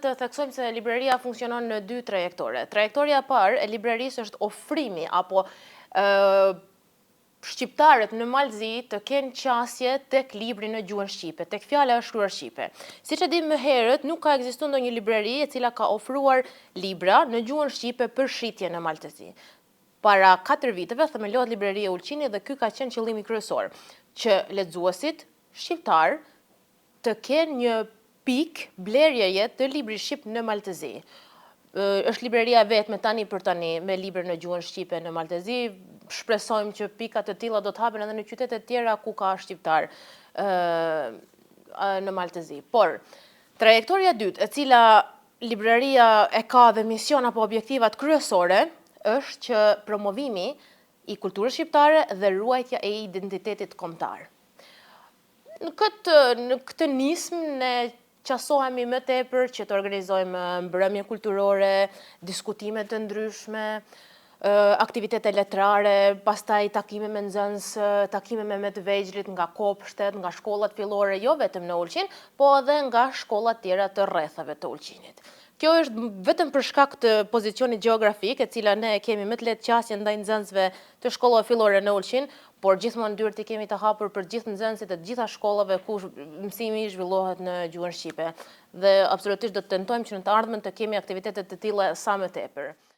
të theksojmë se libraria funksionon në dy trajektore. Trajektorja e parë e librarisë është ofrimi apo shqiptarët në Mal të Zi të kenë qasje tek libri në gjuhën shqipe, tek fjala e shkruar shqipe. Siç e dimë më herët, nuk ka ekzistuar ndonjë librari e cila ka ofruar libra në gjuhën shqipe për shitje në Mal të Zi. Para 4 viteve themelohet libraria e Ulqinit dhe ky ka qenë qëllimi kryesor, që lexuesit shqiptar të kenë një pikë blerjeje të librit shqip në Mal të Zi. Është libraria e vetme tani për tani me libër në gjuhën shqipe në Mal të Zi. Shpresojmë që pika të tilla do të hapen edhe në qytete të tjera ku ka shqiptar në Mal të Zi. Por, trajektoria e dytë, e cila libraria e ka dhe mision apo objektivat kryesore, është që promovimi i kulturës shqiptare dhe ruajtja e identitetit kombëtar. Në këtë, në këtë nismë ne qasohemi më tepër që të organizojmë mbrëmje kulturore, diskutime të ndryshme, aktivitete letrare, pastaj takime me nxënës, takime me më të vegjlit nga kopshtet, nga shkollat fillore, jo vetëm në Ulqin, po edhe nga shkollat tjera të rretheve të Ulqinit. Kjo është vetëm për shkak të pozicionit gjeografik, e cila ne e kemi më të lehtë qasjen ndaj nxënësve të shkollave fillore në Ulqin, por gjithmonë dyert i kemi të hapur për gjithë nxënësit e të gjitha shkollave ku mësimi zhvillohet në gjuhën shqipe. Dhe absolutisht do të tentojmë që në të ardhmen të kemi aktivitete të tilla sa më tepër.